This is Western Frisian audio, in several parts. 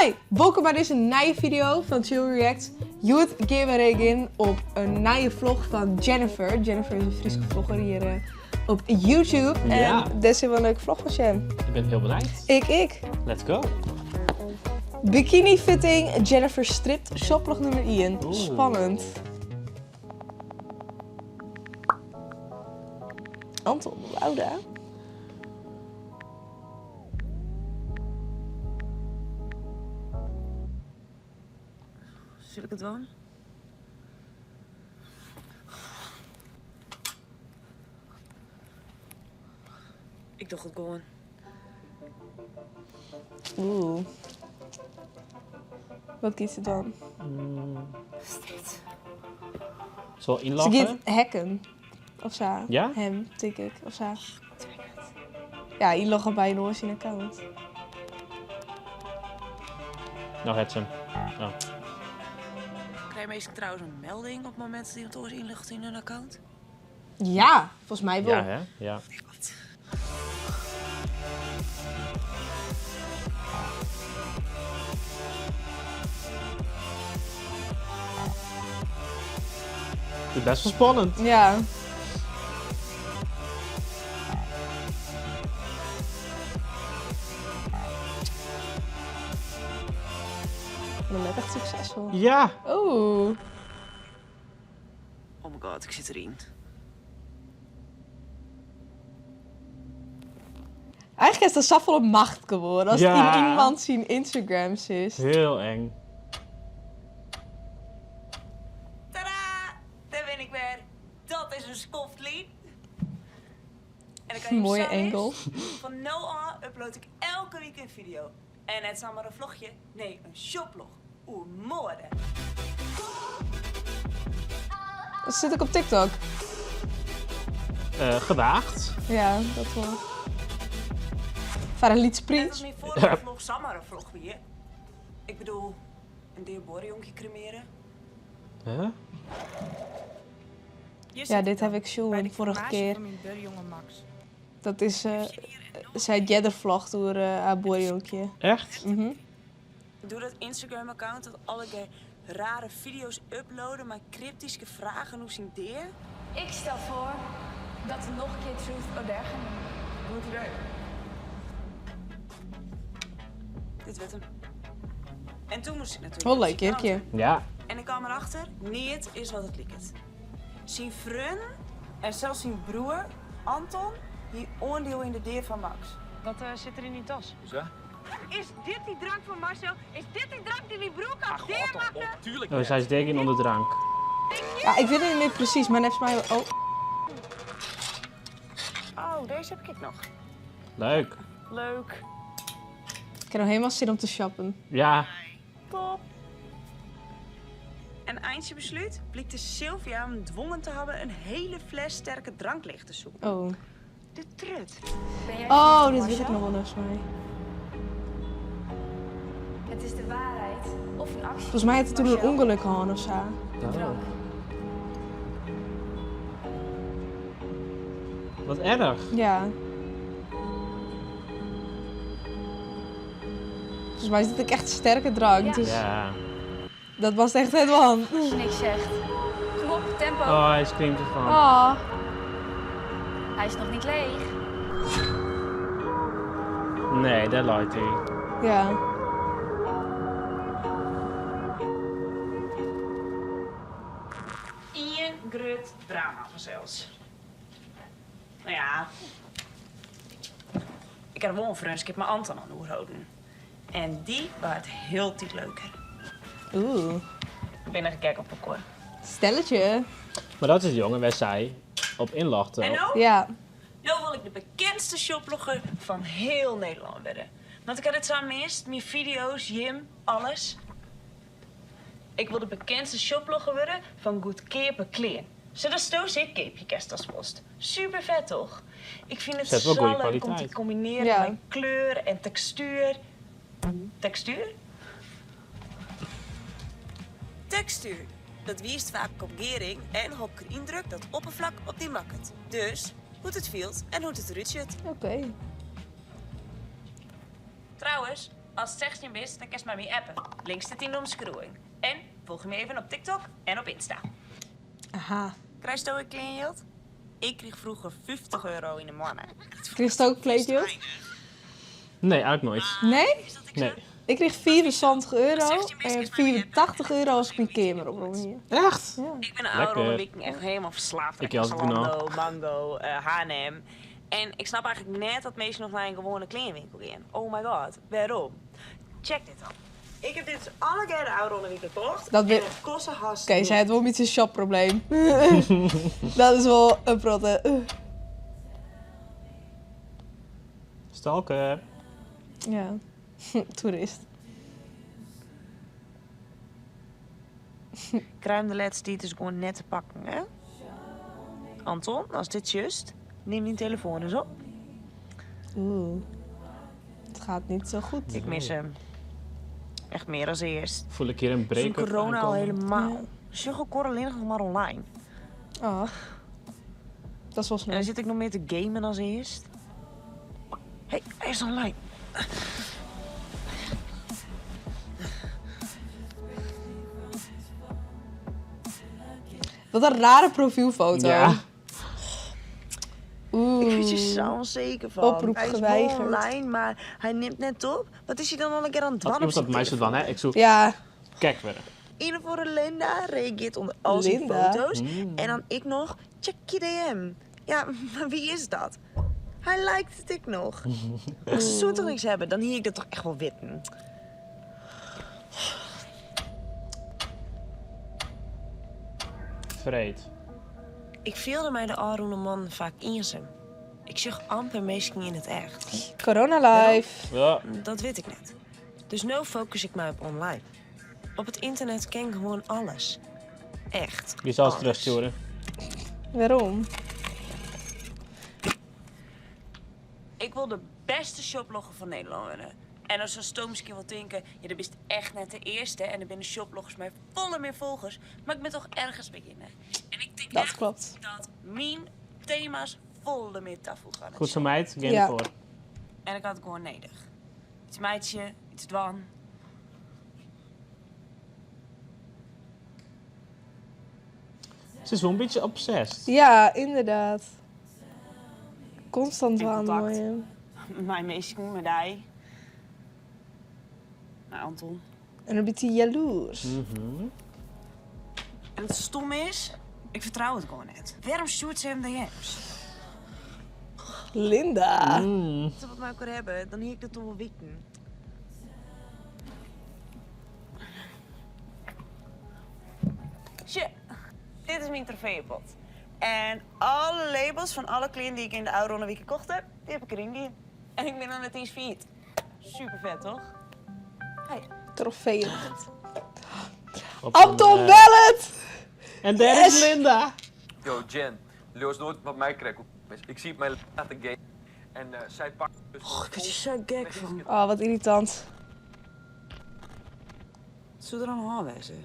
Hi, wolkom by dizze nije video fan Chill Reacts. Hjoed gean we reagearjen op in nije vlog fan Jennifer. Jennifer is in Fryske vlogger hjir eh, op YouTube. Ja. En dêr sille we in leuke vlog fan sjen. Ik bin hiel benijd. Ik ek. Let's go. Bikini fitting Jennifer stript shoplog nûmer 1. Oeh. Spannend. Anton Wouda. Sil ik it dwaan? Ik doch it gewoan. Oeh. Wat giet se dwaan? Wat is dit? Sil Se ynlogge? giet hacken. Of sa. Ja? Him, tink ik. Of sa. Ja, ynlogge by in oar syn account. No hat se him. Oh. Krije minsken trouwens in melding op it momint dat iemand oars ynlogget yn hun account? Ja, folgens my wol. Ja, hè? Ja. Het is best wel spannend. Ja. Maar net echt succesvol. Ja. Oeh. Oh my god, ik sit deryn. Eigentlik is dat safolle macht geworden as Ja. yn iemand syn Instagram sitst. Hiel eng. Tadaa! Dêr bin ik wer. Dat is in skoft lyn. En dan kan je Mooie zo eens, angle. Fan no ôf upload ik elke wike in video. En net samar in vlogje, nee, in shoplog oer moade. Sit ek op TikTok? Eh, gewaagd. Ja, dat wol. Foar in lyts Net priis. as myn foarige vlog samar in vlog wie. Ik bedoel, in dea buorjonkje kremere. Huh? Ja, dit ha ik sjoen foarige kear. Fan myn buorjonge Max. Dat is, eh, sy hat earder vlogd oer eh, har buorjonkje. Echt? Mhm. Doe dat Instagram-account dat allegear rare video's uploade mei kryptyske fragen oer syn dea. Ik stel foar dat we noch in kear Truth or Dare gaan doen. Goed idee. Dit wurdt him. En toen moast ik natuerlik Wol op leuk syn jurkje. kant. Ja. En ik kaam erachter, neat is wat it liket. Syn freonen en sels syn broer Anton hie oandiel yn de dea fan Max. Wat sit der yn dyn tas? Is dit dy drank fan Marcel? Is dit dy drank dy't myn broer kan deamakke? Oh, sy is dea gien oan de drank. Ja, ik wit it net mear presys, mar neffens my... Oh. Oh, dizze ha ik ek noch. Leuk. Leuk. Ik ha no hielendal sin om te shoppen. Ja. Top. En eintsjebeslút blykte Sylvia him dwongen te hawwen in hiele fles sterke drank leech te sûpen. Oh. De trut. Ben jij Oh, verliefd op dit wit ik Marcel? noch wol neffens my. Het is de waarheid of een actie. Folgens my hat er toen in Marcel, ûngelok hân of sa. De drank. Wat erch. Ja. Folgens my is dit ek echt sterke drank, Ja. dus Ja. dat was echt it dwaan. Als je niks zegt. Kom op, tempo. Oh, hy skriemt derfan. Oh. Hij is nog niet leeg. Nee, dêr leit hy. Ja. Ien grut drama fansels. No ja, ik ha wol in freonskip mei Anton oan oerholden. En dy waard hieltyd leuker. Oeh. We binne gek op elkoar. Stelletje. Mar dat is de jonge wêr't sy op ynlogde. En no? Ja. No wol ik de bekendste shoplogger fan hiel Nederlân wurde. Want ik ha dit sa mist, myn fideo's, jim, alles. Ik wol de bekendste shoplogger wurde fan goedkeape klean. Sadatsto se ek keapje kinst ast wolst. Super fet toch? Ik fyn it Set wol sa goede leuk om te kwaliteit. kombinearjen Ja. mei kleur en tekstuer. Tekstuer? Tekstuer. Dat wiist faak op gearhing en hokker yndruk dat opperflak op dy makket. Dus hoe't it fielt en hoe't it derút sjocht. Oké. Trouwens, Ast 16 bist, dan kinst mei my appe. Link stiet yn de omskriuwing. En folgje my even op TikTok en op Insta. Aha. Krijsto ek kleanjild? Ik kriich froeger 50 euro yn de moanne. Krigest ek kleedjild? Nee, eigenlijk nooit. Nee? Nee. Ik kreeg 75 euro en 85 euro als ik mijn kamer oprommel hier. Echt? Ja. Ik ben de Lekker. oude week echt helemaal verslaafd Ik aan jas het genoeg. Zalando, Mango, H&M. En ik snap eigenlijk net dat mensen nog naar een gewone kledingwinkel gaan. Oh my god, waarom? Check dit dan. Ik heb dit dus alle keer de oude week gekocht. Dat en het kostte haast Oké, zij had wel een beetje een shopprobleem. Dat is wel een protte. Stalker. Ja, toerist. Kruim de laatste tijd is gewoon net te pakken, hè? Anton, als dit juist, neem die telefoon eens op. Oeh. Het gaat niet zo goed. Ik mis hem. Echt meer als eerst. Voel ik hier een Zo'n break-up corona al aankomen? helemaal. Ja. Sjugge alleen nog maar online. Ach. Dat is wel En snel. dan zit ik nog meer te gamen als eerst. Hé, hey, hij is online. Wat een rare profielfoto. Ja. Oeh. Ik word je zo onzeker van. Oproep hij is wel geweigerd. online, maar hij neemt net op. Wat is hij dan al een keer aan het Had dwan op iemand dat zijn meisje dan, telefoon? hè? Ik zoek Ja. kek verder. Ieder voor een Linda reageert onder al zijn Linda? foto's. En dan ik nog, check je DM. Ja, maar wie is dat? Hij liked het ik nog. Als ze zo toch niks hebben, dan hier ik dat toch echt wel witten. Vreed. Ik voelde mij de oude man vaak eenzaam. Ik zag amper mensen in het echt. Corona life. Ja. Dat weet ik net. Dus nu focus ik mij op online. Op het internet ken ik gewoon alles. Echt. Je zal het alles. terugsturen. Waarom? Ik wil de beste shoplogger van Nederland worden. En als zo'n stoomskin wil denken, ja, dan bist echt net de eerste. En dan binnen shoploggers mij volle meer volgers. Maar ik ben toch ergens beginnen. En ik denk Dat echt klopt. dat mijn thema's volle meer tafel gaan. Goed zo meid, game Ja. voor. En ik had het gewoon nodig. Iets meidje, iets dwan. Ze is wel een beetje obsessed. Ja, inderdaad. Constant In waan contact. mooie. Mijn meisje, mijn dij. Nou, Anton. En een beetje jaloers. En het stom is, ik vertrouw het gewoon net. Waarom stuurt ze hem DM's? Linda. Als ze wat mij elkaar hebben, dan hier ik dat toch wel weten. Tje, dit is mijn trofeeënpot. En alle labels van alle kleren die ik in de oude Ronde Week gekocht heb, die heb ik erin gedaan. En ik ben dan net eens failliet. Super vet, toch? Hey. Trofee. Op Anton, een, bel het! En daar is Yes. Linda. Yo, Jen, Leo is nooit wat mij krijgt. Ik zie het mij laten game. En zij pakt dus. Oh, ik word er zo gek van. Oh, wat irritant. Zullen er aan wezen?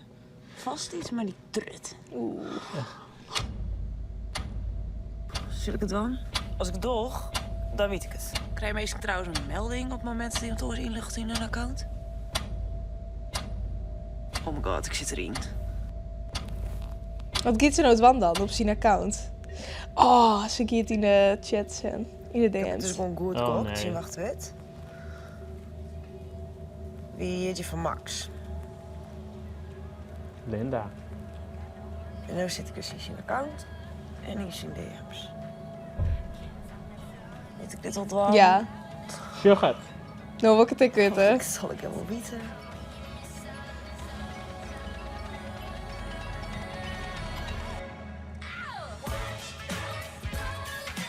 Vast iets, maar die trut. Oeh. Zal ik het dan? Als ik doch, dan weet ik het. Krijg je meestal trouwens een melding op het moment dat iemand oors inlucht in hun account? Oh my god, ik zit erin. Wat giet ze nou het wan dan op zijn account? Oh, ze giet in de chat zijn. In de Ik heb het dus DM's. gewoon goed Oh, gekocht. nee. Zie, wacht, het. Wie heet je van Max? Linda. En nu zit ik dus in zijn account en in zijn DM's. Weet ik dit al dwang? Ja. Sugar. Nou, wat ik het ik weten. Dat zal ik helemaal weten.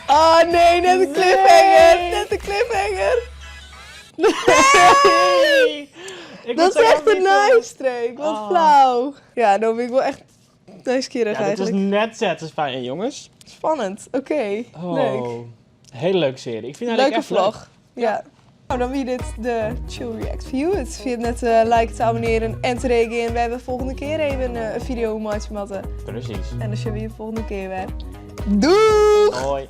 Oh nee, net een cliffhanger. Net een cliffhanger. Nee! Ik Dat was is echt ook een niet zo- nice streek. Wat Oh. flauw. Ja, nou ben ik wel echt nieuwsgierig Ja, dit was eigenlijk. net satisfying, jongens. Spannend. Oké, Oh. leuk. Hele leuke serie. Ik vind haar Leuke echt leuk. vlog. Ja. Nou, dan wie dit de Chill React View. Het vind net like te abonneren en te reageren. We hebben volgende keer even een video maatje matten. Precies. En dan zien we je volgende keer weer. Doeg! Hoi.